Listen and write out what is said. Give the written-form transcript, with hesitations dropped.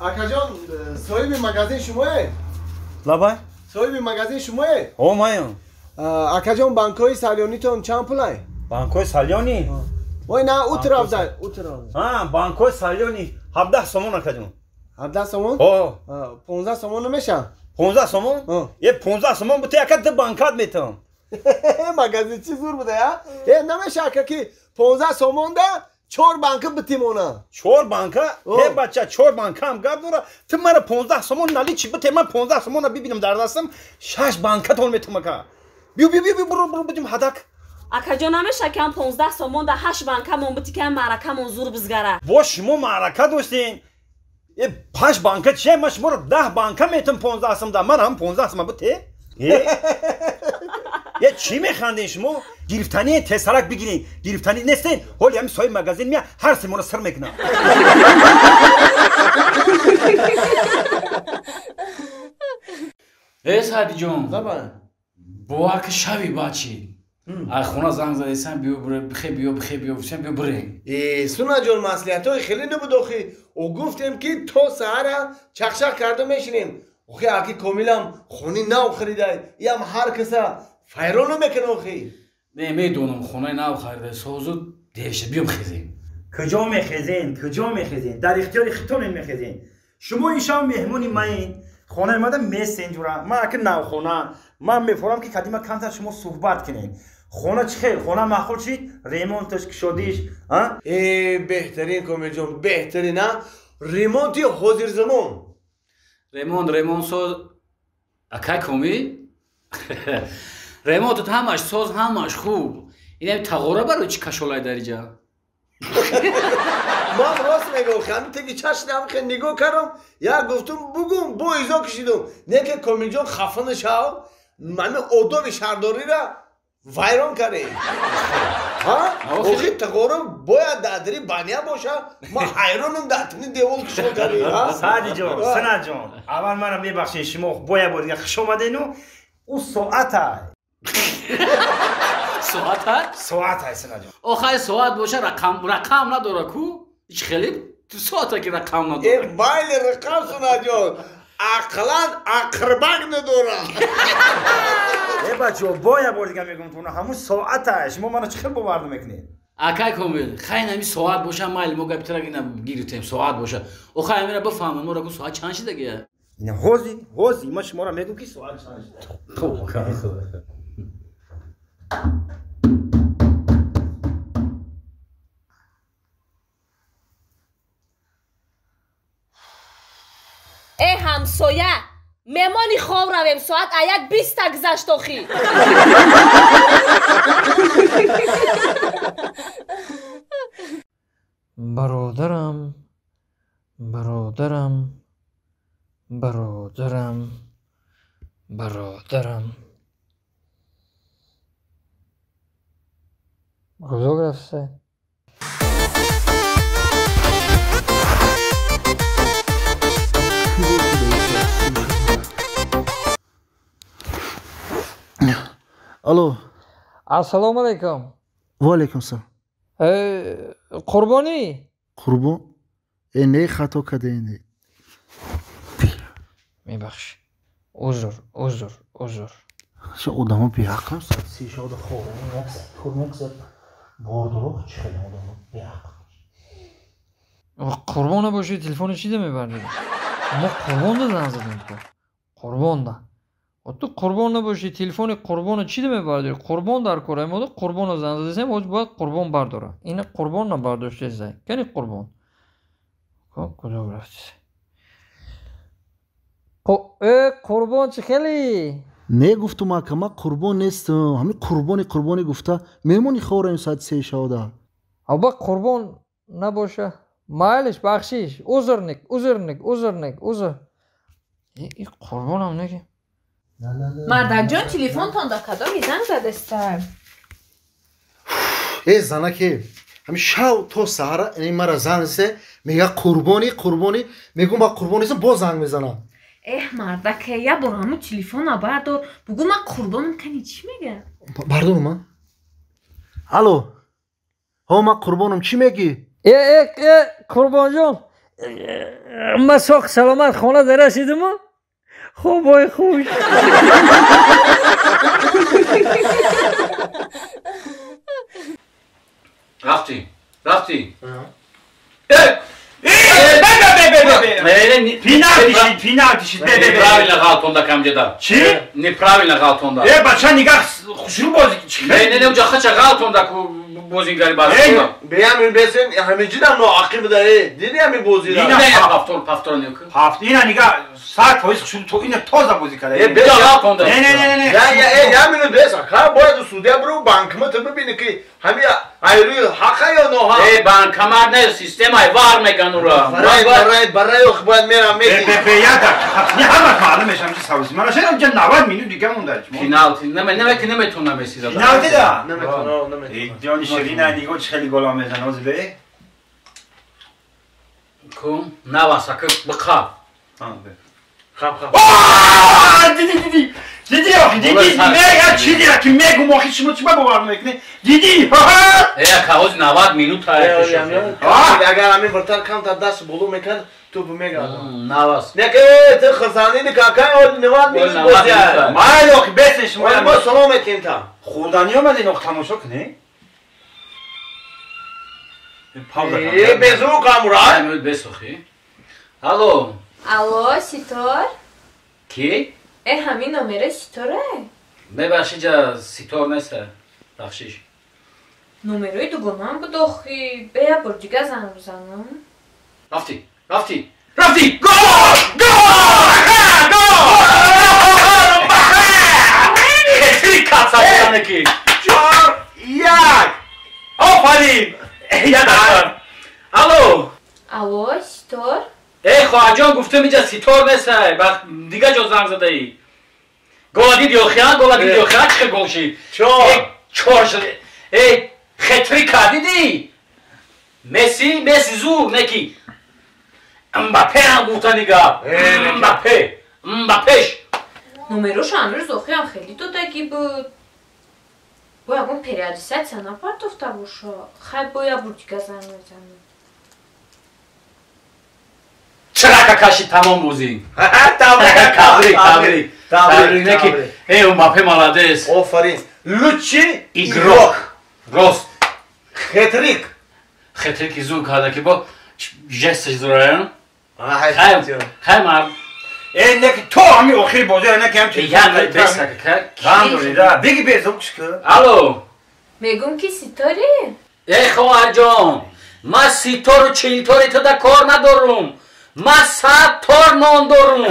Акаҷон, соҳиби магазин шумоед? Лабай? Соҳиби магазин шумоед? Ҳо, маям. Акаҷон, банкҳои салёнитон чанд пулай? Банкҳои салёнӣ? Ой, на, у тараф дай, у тараф. А, банкҳои салёнӣ 17 сомон, акаҷон. 17 сомон? Ҳо. 15 сомон намешавад? 15 сомон? Е, 15 сомон бу, яка ду банкат метавон. Магазин чӣ зур буда, я? Е, намеша, ака, ки 15 сомон да чор банка битимона. Чор банка? Е, бача, чор банка ҳам гап дора. Ту мара 15 сомон наличи бите, ман 15 сомона бибинам дар дастам, шаш банкатон метавам, ака. Биё, биё, биё, буро, буро, бидим ҳадак. Акаҷон, намеша, ки ҳам 15 сомон да ҳашт банкамон бити, ки ҳам маъракамон зур бизгара. Бо шумо маърака доштен. Е, панҷ банка чия? Ман шуморо 10 банка метавам 15 сом да. Ман ҳам 15 сома бите. Е, чӣ механден шумо? Гирифтани тезсарак бигирен. Гирифтанӣ нестен. Ҳоли ҳами соҳиби магазин мея, ҳар семона сир мекунам. Э, Саъдиҷон, бовар ки, шаби бачи ай хона занг задесам, биё бихе, биё бихе, биё бисем, биё бирем. Э, Сунаҷон, маслиҳатҳои хеле набуд охи. О, гуфтем, ки то саҳара чақчақ карда мешинем. Охи, аки Комилам хони нав харидай, иам ҳар каса файрон намекунад охи. Не, медонам, хонаи нав харида, созу дерша, биё бихезем. Куҷо мехезен, куҷо мехезен? Дар ихтиёри хитонен мехезен. Шумо ин шаб меҳмони маин, хонаи мада месен ҷура. Ман аки навхона, ман мефорам, ки кадима камтар шумо суҳбат кунем. Хона чӣ хел? Хона маъқул шид? Ремонташ, кушодиш? Э, беҳтарин, Комилҷон, беҳтарин, а ремонти ҳозирзамон. Ремонт, ремонт соз, акай Комил. Ремонтот ҳамаш соз, ҳамаш хуб. Инам тағора барои чӣ кашолай дар иҷа? Ман рост мегӯям, ҳамин теги чашнам хел нигоҳ кардам, як гуфтум, бугум, бо изо кишидум. Не ки, Комилҷон, хафа нашав, мани одоби шаҳрдориро вайрон кардем. Охи, тағора бояд дар баня боша. Ман ҳайронам, дар тини девол кишол кардем. Саъдиҷон, Санаҷон, аввал мана мебахшед, шумо боя бор дига хуш омадену. Ӯ соата. Соата? Соата, Санаҷон. Охай, соат боша, рақам, рақам надора ку? Ҳеч хеле соата ки рақам надора. Э, майли рақам, Сунаҷон, ақлан ақрбак надора. Э, бачо, боя бор дига мегӯм, туна ҳамун соата. Шумо мана чӣ хел бовар намекунед? Акай Комил, хай, нами соат боша, майли, мо гапи тара ина гирифтем, соат боша. Охай, амира бифаҳмам, мо ку соат чанд шидагия? Ина ҳози, ҳози ман шуморо мегӯм, ки соат чанд шида. Хуб. Э, ҳамсоя, меҳмони хоб равем, соат аяк биста гузашт охи. Бародарам, бародарам, бародарам, бародарам. Куҷо рафта? Алло. Ассалому алайкум. Ва алайкум салом. Э, Қурбонӣ? Қурбон? Э, не, хато кадаен. Мебахшӣ, узр, узр, узр. Ча одамо беақлам, соати се шабода хоб мекзад, бордуроқ. Чӣ хеле одамо беақл. Қурбон набошӣ, телефони чида мебардорӣ? Мо Қурбонда занг задем ку, Қурбонда. Ту Қурбон набошӣ, телефони Қурбона чида мебардорӣ? Қурбон дар кора мода, Қурбона занг задесем, ҳоз бояд Қурбон бардора. Ина Қурбон набардоштесай. Кани Қурбон куҷо рафтеса? Э, Қурбон, чӣ хеле? Не, гуфтум, ака, ман Қурбон нестам. Ҳамин Қурбони, Қурбонӣ гуфта, меҳмони хобравем соати сеи шабода. Аба, Қурбон набоша, майлиш, бахшиш, узрник, узрник, узрник, узр. И Қурбонам неки. Мардакҷон, телефонтон да кадоми занг задеста? Э, занаке, ҳамин шав то саҳара ин мара занг засе, мега Қурбонӣ, Қурбонӣ. Мегӯм, ба Қурбон нестам, боз занг мезанам. Эҳ, мардаке, як бор ҳамун телефона бардор, бугӯ, ман Қурбонам, кани чӣ мега. Бардорам, а? Алло, ҳо, ман Қурбонам, чӣ мегӣ? Э, э, э, Қурбонҷон. Ма соқ саломат хона дарасидиму хобой хуш. Рафти, рафти. Пенальти шид. Неправильно ғалтонда камҷада. Чӣ? Неправильно ғалтонда. Э, бача нигаҳ хушрӯ бозӣ чӣ? Не, не, уҷа хача ғалтонда ку бозингари Барселона. Беям бесен ҳамиҷида ноақил буда, э. Диди ҳами бозира. Не, повтор, повтор не ку. Ҳафт ина нигаҳ 100% хушрӯ то ина тоза бозӣ карда. Э, Уҷа ғалтонда. Не, не, не, не. Я, я, э, я минут бес. Ха бояд судья бру банкмат бибини ки ҳами айрӯи ҳақа ё ноҳақ. Э, банкомат не, системаи вар меган ура. Барай, барай, барай ох бояд мерам Бе, бе, бе, я дақиқа. Не ҳамаш маълум мешам чи савси. Мана шера уҷа 90 минут дига монда. Пеналти. Неме ки неметона Месси зада. Пеналти да. Наметона, наметона. Ҷони Ширина нигоҳ чи хеле гола мезана ҳозир бе. Ку наваса ку биқа. Хаб, хаб. Диди, диди. Диди, охи, диди, мега чизира ки мегум охи шумо чӣ ба бовар мекунед? Диди, ха-ха! Э, ка ҳозир 90 минут Агар ҳамин вратар камтар даст боло мекард, туп мегардон. Навас. Не ки ту хурсандини какай оли 90 минут бозия. Майли охи бесен шумо. Мо салом метем та. Хурданӣ омадин охи тамошо кунед? Пауза. Э, безу камурай. Минут бесохи. Алло. Алло, Ситор? Ки? Э, ҳамин номера Ситоре? Мебахши ҷа Ситор нест. Бахшиш. Номерои дугонам буд охи. Бе я бор дига занг бизанам. Рафти, рафти, рафти! Гол! Гол! Гол! Хетри каца бизане ки. 4-1. Офарин! Я дақиқа. Алло. Алло, Ситор? Э, хоҳарҷон, гуфтам иҷа Ситор нест, дига ҷо занг задаӣ. Гола диди охи, гола диди охи, чӣ хел гол шид? 4. 4 шуд. Э, хетрика диди? Месси, Месси зур, не ки. Мбаппе ҳам гуфтани гап. Мбаппе, Мбаппеш. Номероша ҳанӯз охиам хеле додагӣ буд. Бо ягон переадресация напартофта боша. Хай бо я бор дига занг мезанам. Чирака кашид тамом бозӣ. Табрик, Табрик, табрик. Табрик, не ки. Э, Мбаппе молодец. Офарин. Лучший Игрок. Рост. Хетрик. Хетрики зур карда ки бо жесташ зураям. Хай, хай мар. Э, не ки то ҳами охири бозӣ не ки ҳам чи. Я не беса ка. Ғам дорӣ да. Беги безук чӣ? Алло. Мегум ки Ситоре? Э, хоҳарҷон, ма Ситору чилтори ту да кор надорум. Ма 100 тор нон дорум.